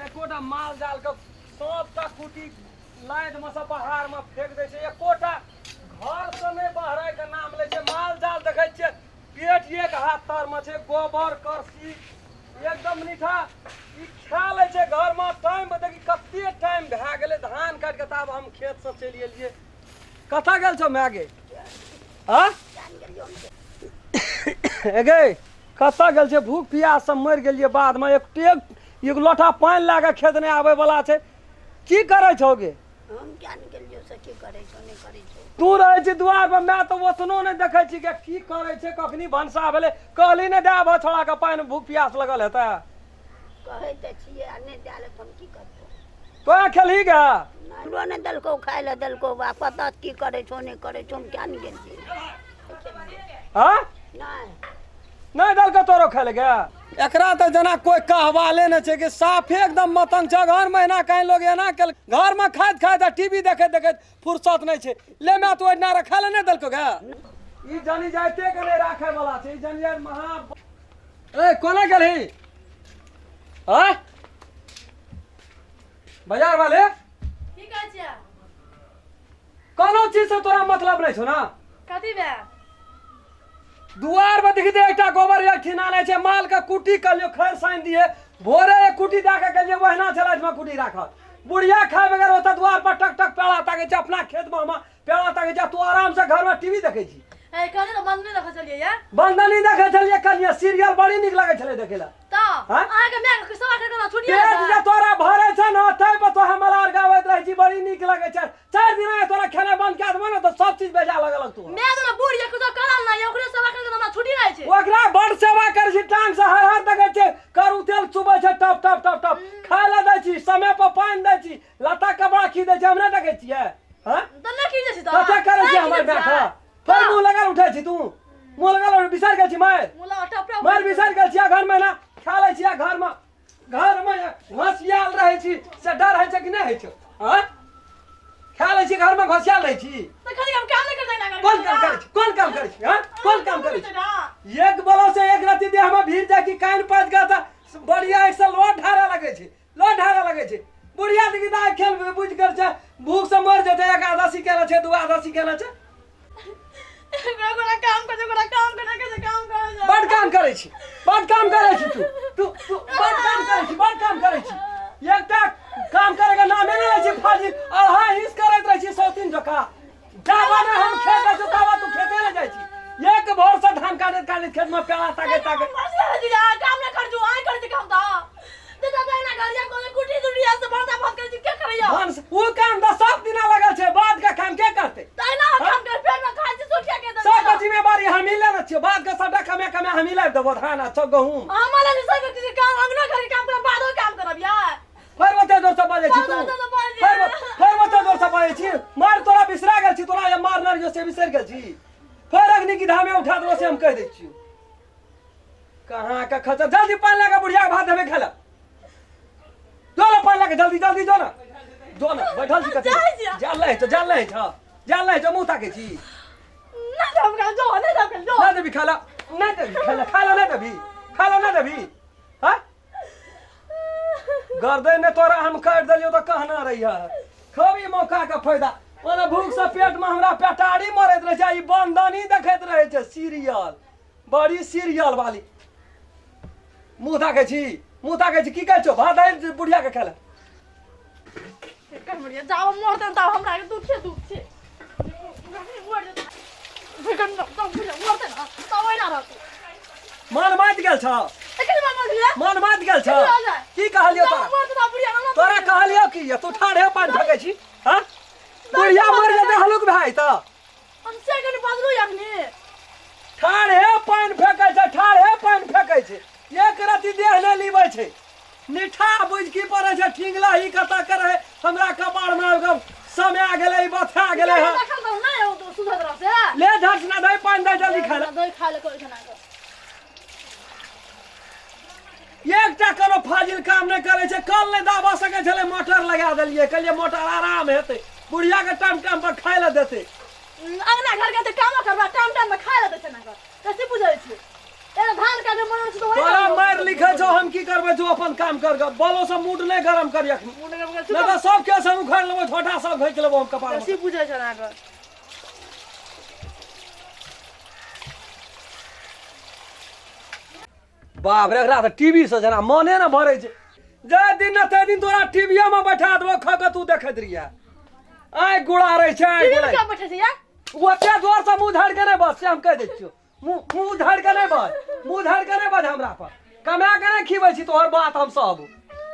एकोटा माल जाल के सबटा कुटी लाद में सब बाहर में फेंक दै छै, एकोटा घर से नहि बहराय के नाम लै छै। माल जाल देखै छियै पेट एक हाथ तर में छै, गोबर करसी एकदम नीठा ई खा लै छै घर में। टाइम देखी कते टाइम भए गेलै धान काटि के, तब हम खेत से चलि एलियै। कतऽ गेल छौ my गे? हाँ गे कतऽ गेल छै? भूख प्यास से मरि गेलियै। बाद में एक एक लोटा पानि लए कऽ खेत नहि आबै वाला छै। की करै छौ गे? हम क्या निकलियो से की करै छौ नहि करै छौ। तू रहै छी दुआर पर, मैं तऽ ओतनो नहि देखै छी के की करै छै, कखनी भनसा भेलै। कहली नहि दए भऽ छोड़ा के पानि, भूख प्यास लगल हेतै। कहै तऽ छियै आ नहि दए तऽ हम की करतौ? तोरा खेलही गे? हमरो नहि देलकौ खाय लए देलकौ बा, पता की करै छौ नहि करै छौ, हम क्या नहि गेलियै। हाँ नहि नहि देलकौ तोरो खाय लए गे? एकरा तऽ जेना कोइ कहवाले नहि छै कि साफे एकदम मतंग छै। घर महीना कहीं लोग एना केल, घर में खाइत खाइत आ टीवी देखैत देखैत फुर्सत नहि छै। ले मैं तू एना खाय लए नहि देलकौ गे? ई जनी जाइते के नहि राखै वाला छै, ई जनी जाइत महा। ए कोना गेलही? हाँ बाजार वाले की कहै छियै? कोनो चीज से तोरा मतलब नहीं छौ ना? कथी बे? दुआर पर देखी एकटा गोबर एक ठिना नहि छै। माल के कुटी कलियो खैर सानि दिए, भोरे एक कुटी दए के गेलियै, ओहिना छलै एहिठमा कुटी राखल। बुढ़िया खाय बगैर ओतऽ दुआर पर टक टक पेड़ा ताकै छै, अपना खेत में हम पेड़ा ताकै छै। तू आराम से घर में टीवी देखै छी। ए कहने तो बंद नहीं देखै छलियै या? बंद नहीं देखै छलियै, कनिया सीरियल बड़ी नीक लगै छलै देखै लए। तऽ अहाँ के my के सवा के केना छुटिया पेट जे तोरा भरै छै ने तै पर तो हम मलार गाबैत रहै छी, बड़ी नीक लगै छै। 4 दिन तोरा खेनाइ बंद कए देबौ ने तऽ सब चीज बेजा लगऽ लगतौ। My जेना बूढ़ ये कुछो करल नहि, ओकरे सेवा करे हमरा छुट्टी रहै छै। ओकरा बड़ सेवा करै छी, टांग से हर हर देखै छै, करू तेल चुबै छै टप टप टप टप। खाय लए दै छी, समय पर पानि दै छी, लत्ता कपड़ा खी दै छी, हम नहि देखै छियै। हाँ तऽ नहि खी दै छी? कते करै छी हमर माय के? फेर मुँह लगल उठै छी तू, मुँह लगल बिसरि गेल छी मारि, मारि बिसरि गेल छी। घर में ना खा लै छी, घर में घर में घोसियाल रहै छी से डर होइ छै कि नहि होइ छै? हाँ खा लै छी, घर में घोसियाल रहै छी। कोन काम करै छी? कोन काम करै छी? हाँ कोन काम करै छी? एक बलो से एक रति देह में भीड़ जाय कि कान पात गया तऽ बढ़िया से लोट ढारे लगै छै, लोट ढारे लगै छै। बुढ़िया देखी तऽ खेल बुझि गेल छै, भूख से मरि जेतै। एक आधासी केने छै, दू आधासी केने छै। बड़ काम करै छी, बड़ काम करै छी तू, तू तू बड़ काम करै छी, बड़ काम करै छी। एकटा काम करे के नामे नहि लै छी, फाजिल अढ़ाई हिंस करैत रहै छी सौतीन जकाँ। जाबा ने हम खेत जाइ छी ताबा तू खेते ले जाइ छी। एक भोर से धान काटैत काटैत खेत में पेड़ा ताके ताके काम नहि कर जो आइ करै छी काम तऽ ओ काम तऽ सब दिना लगल छै, बाद के काम के करतै? सबके जिम्मेवारी हम ही लेने छियै। बाद के सबटा कमे कमे हम ही लाबि देबो धान आ सब गहूम। फेर ओते जोर से बाजै छी तू, फेर ओते जोर से बाजै छी। मार तोरा बिसरा गेल छी, तोरा जे मारने रहियो से बिसरि गेल छी। फेर अग्नि की धामे उठा देबो से हम कहि दै छियौ। कहाँ के खर्चा? जल्दी पानि लए कऽ बुढ़िया के भात देबै खाय लए। जो ना पानि लए कऽ, जल्दी जल्दी जो ना, जो ना। बैठल छी कथी? जाल नहि छौ, जाल नहि छौ, जाल नहि छौ, मुँह ताकै छी। नहि देबी खाय लए, नहि देबी खाय लए, खाय लए नहि देबी, खाय लए नहि देबी। हाँ गर्दन ने तोरा हम काटि देलियौ तऽ कहना रहिया खबी मौका के फायदा। ओना भूख से पेट में हमरा पेटारी मरैत रहै छै, ई बंदनी देखैत रहै छै सीरियल, बड़ी सीरियल वाली। मुँह ताकै छी, मुँह ताकै छी, की कहै छौ? भात दालि बुढ़िया के खाय लए। जाओ मरतन तब हमरा के दुखे दुख छै। मन माति गेल छौ, मन माति गेल छौ। की कहलियौ तोरा? तोरा कहलियौ की तू ठाढ़े पानि फेकै छी? हाँ बुढ़िया मरि जेतै हलुक भए तऽ ठाढ़े पानि फेकै छै, ठाढ़े पानि फेकै छै, एक रति देह नहि लीबै छै। निठा बुझि की पड़ै छै, ठिंगला ही कतऽ के रहै हमरा कपार में समय गेलै, बथा गेलै। ले झट ना दही पानि दे जल्दी खाय लए। एकटा कोनो फाजिल काम नहि करै छै। कल नहि दाबा सकै छलै, मोटर लगा देलियै, कहलियै मोटर आराम हेतै, बुढ़िया के टाइम टाइम पर खाय लए देतै। अंगना घर के कामो करबा टाइम टाइम पर खाय लए दै छै ना, कैसे बुझै छी? धान काटे मन छै तऽ तोरा मारि लिखै छौ हम की करबै जो अपन काम कर ग बलो से मूड नहि गरम कर अखनी नहि तऽ सब केस हम उखाड़ि लेबो छोटा सब घैच लेबो हम कपार बेसी बुझै छै अहाँके बाप रे एकरा तऽ टीवी से जेना मने ने भरै छै जाहि दिन ने ताहि दिन तोरा टीवीए में बैठा देबो खा के तू देखैत रहिया आइ गुड़ा रहै छै आइ टीवी में गुड़ा क्या बैठे छै यार ओते जोर से मुँह झाड़ि के नहि बस से हम कहि दै छियौ मुँह मुँह झाड़ि के नहि बज मुँह झाड़ि के नहि बज हमरा पर कमा के नहि खिबै छी तोहर बात हम सब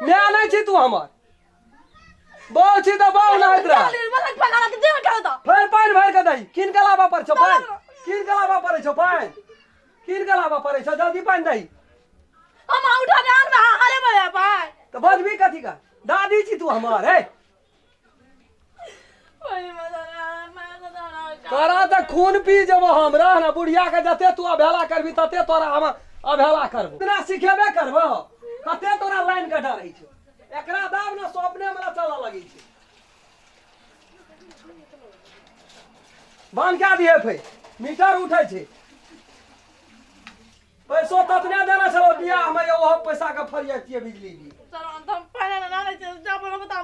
माय नहि छी तू हमर बहु छी तऽ बहु नहाइत रह फेर पानि भरि के दही कीन के लाबऽ पड़ै छौ पानि कीन के लाबऽ पड़ै छौ पानि कीन के लाबऽ पड़ै छौ जल्दी पानि दही तऽ बजबी कथी का दादी छी तू हमर हे तोरा तऽ खून पी जेबो हम रह ने बुढ़िया के जते तू अवहेला करबी तते तोरा हम अवहेला करबो इतना सिखेबे करबो कते तोरा लाइन के डर होइ छौ एकरा दाब ने सपने मे चलऽ लगै छै बंद कए दिहे फेर मीटर उठै छै पैसो ततने देने छलो बियाह मे ओहो पैसा के फरियातियै बिजली बिल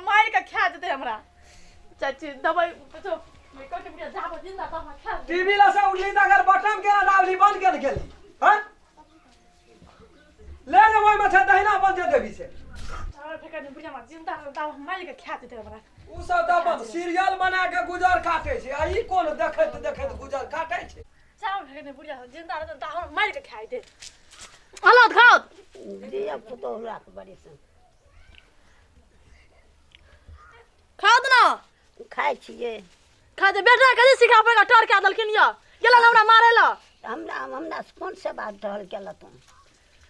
मारि के खा जेतै हमरा चाची दवाई टीवी ला से उठली तऽ अगर बटन केना दाबली बंद केना केली हँ ले ने ओहिमे छै दहिना बंद जे देबी से उ सब तऽ अपन सीरियल बना के गुजर काटे छै आ ई कोन देखैत देखैत गुजर काटे छै खाओ दिया पुतोहु राख बड़ी सन खाओ ना खाइ छियै खा दे बेटा कथी सिखा पड़ेगा टर के देलखिन यऽ गेलन हमरा मारे ला हमरा हमरा कोन सेवा टहल केलक तू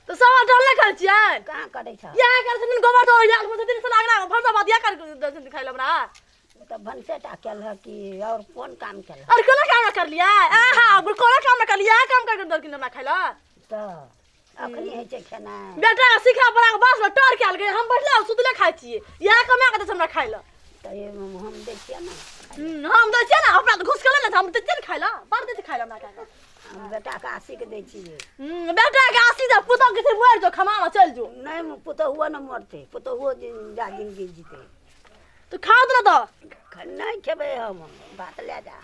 तऽ सब टहल नहि करै छियै कहाँ करै छह इएह करै छथिन गोबर तो यार छथिन से लागना भरसा भात इएह कर देलखिन खाइ ला हमरा तऽ भनसेटा केलह कि आओर कोन काम केलह अरे कोना काम कर लियै आहा कोना काम कर लियै इएह काम कर देलखिन हमरा खाइ ला तऽ अखनी होइ छै खेनाइ बेटा के सिखा पड़ा के बास में टर के आयल हम बैठले सुतले खाइ छियै इएह कमा के दै छै हमरा खाइ ला तऽ हम दै छियै ने हम दै छियै ने अपना तऽ घुस के ले हम दै छियै ने खाइ ला बड़ दै छै खाइ ला हमरा खाइ हम बेटाके आशीक दै छियै बेटा के आशी दे पुतोह के मरि जो खमामा चलि जो नहि पुतोहुओ ने मरतै पुतोहुओ जा जिंदगी जीतै तऽ खाउ ने तऽ नहि खेबै हम भात लए जा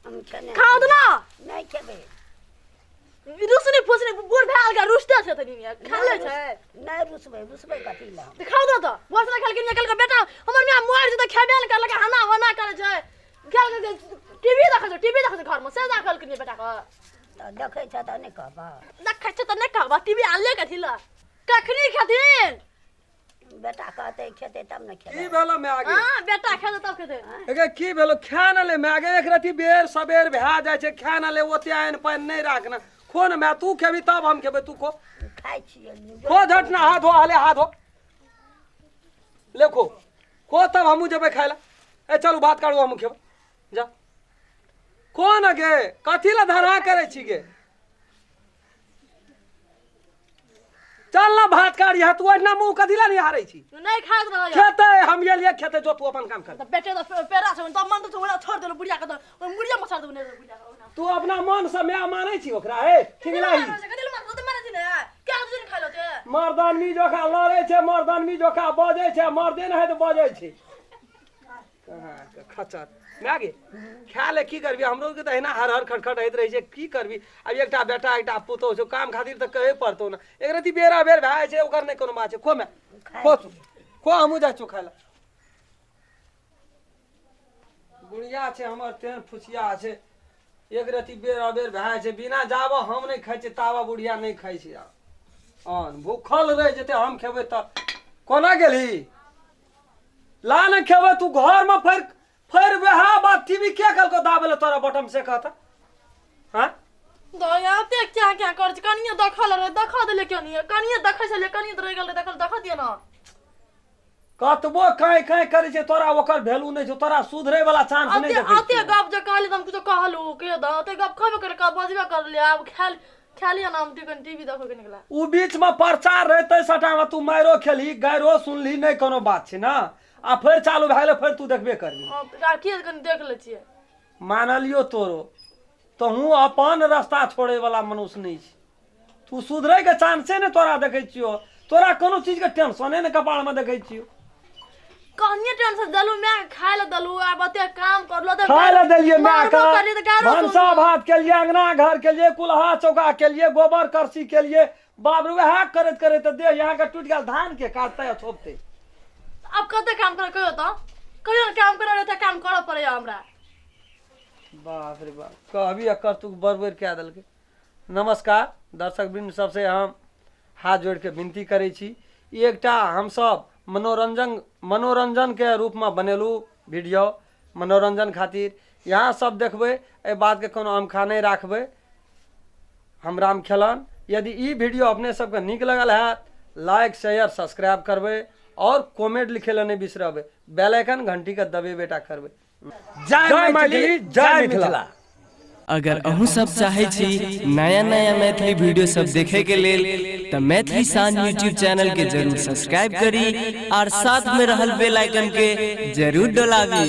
हम खेने खाउ ने नहि खेबै रुसनी फुसनी बूढ़ भए गेल रुसते छै तनी खा ले छै नहि रुसबै रुसबै कथी लए तऽ खाउ ने तऽ बस नहि खेलखिन निकल के बेटा हमर माय मरि जेतै खेबे नहि करलकै हना होना करै छै गेल टीवी देखै छै टीवी देखै छै घरमे से देखलखिन बेटा के तऽ देखै छै तऽ नहि कहबह देखै छै तऽ नहि कहबह टीवी आनले कथी लए कखनी खेथिन बेटा कहतै खेतै तब ने की खेबै भेलो माय गे हाँ बेटा खेतै तब खेतै एगे की भेलो खा न ले माय गे एक रति बेर सबेर भए जाइ छै खा न ले ओते आनि पानि नहि राख ने खो ने माय तू खेबी तब हम खेबै तू खो खाइ छियै खो झट ना हाथ धो हले हाथ धो ले खो खो तब हमहूँ जेबै खाय लए ए चलू भात काटू हमहूँ खेबै जा खो ने गे कथी लए धरा करै छी गे चल ना भात काट यहाँ तू एहिना मुँह कथी लए निहारै छी नहि खाइत रहै खेतै हम गेलियै खेतै जो तू अपन काम कर तऽ बेटे तऽ पेड़ा छै तऽ मन तऽ ओकरा छोड़ि देलहुँ बुढ़िया के तऽ ओहि मुड़िया मछाड़ देबो नहि बुढ़िया के ओहिना। तू अपना मन से माय मानै छी ओकरा हे ठिंगलाही कथी लए मारै छै? मारै छै ने क्या दिन खाइ लए मर्दानमी जोखा लड़ै छै मर्दानमी जोखा बजै छै मर्दे नहि तऽ बजै छै कहाँके खच्चर माय गे खा ले की करबी हमरो के तऽ अहिना हर हर खटखट होइत रहै छै की करबी आब एकटा बेटा एकटा पुतोहु छौ काम खातिर तऽ कहै पड़तौ ने एक रति बेरा बेर भए जाइ छै ओकर नहि कोनो बात छै खो माय खो तू खो हमहूँ जाइ छियौ खाय लए गुड़िया छै हमर तेहन फुसिया छै एक रति बेर अबेर भए जाइ छै बिना जाबऽ हम नहि खाइ छियै ताबऽ बुढ़िया नहि खाइ छै आब अन्न भूखल रहि जेतै हम खेबै तऽ कोना गेलही ला ने खेबै तू घरमे फेर फेर वएह बात टीवी के कहलको दाबै लए तोरा बटम से कहता हाँ दया ते क्या क्या कर छै कनिए देखल रहे देखा देले कनिए कनिए देखै छलियै कनिए तऽ रहि गेल रहे देखल देखा दिअ ने कतबो काँय काँय करै छै तोरा ओकर वैल्यू नहि छौ तोरा सुधरै वाला चांस नहि अते देखै अते छियौ। गप जे कहली तऽ हम किछो कहलू के द अते गप खबे कर के बजबे करलियै आब खायल खालियै ना हम कनि टीवी देखो के निकला उ बीच में प्रचार रहे तै सटा में तू मारो खेलही गायरो सुनली नहि कोनो बात छै ना आ फेर चालू भए गेलै फेर तू देखबे करबी हँ राखिए कनि देख लै छियै मानलियो तोरो तहूँ अपन रास्ता छोड़े वाला मनुष्य नहि छी तू सुधरै के चांसे ने तोरा देखै छियो, तोरा कोनो चीज के टेंशने ने कपाड़ में देखै छियो। कहनिए टेंशन देलू, माय के खाय लए देलू, आब एते काम करलू, एते खाय लए देलियै माय मारबो के, करलियै तऽ गारो भनसा सुनलू। भात केलियै, अंगना घर केलियै, कुल्हा चौका केलियै, गोबर करसी केलियै, बाप रे वएह करैत करैत तऽ देह यहाँ के टूटि गेल। धान के काटतै आ छोपतै। आब कते काम करऽ कहियो तऽ, कहियो ने काम करऽ तऽ काम करऽ पड़ैया हमरा। बाप रे बाप, कहबी आ करतूक बरबरि कए देलकै। नमस्कार दर्शक वृंद सबसे हम हाथ जोड़ि के विनती करै छी, ई एकटा हमसब मनोरंजन के रूपमे बनेलहुँ वीडियो, मनोरंजन खातिर। यहाँ सब देखबै, एहि बातके कोनो अमखा नहि राखबै। हम राम खेलन, यदि ई वीडियो अपने सबके नीक लगल हैत लाइक शेयर सब्सक्राइब करबै और कमेंट लिखे ला नहि बिसरबै, बेल आइकन घंटी के दबेबेटा करबै। जय मैथिली, जय मिथिला। अगर अहूँ सब चाहे छी नया नया मैथिली वीडियो सब देखे के लेल त मैथिली शान यूट्यूब चैनल के जरूर सब्सक्राइब करी और साथ में रहल बेल आइकन के जरूर डोलाबी।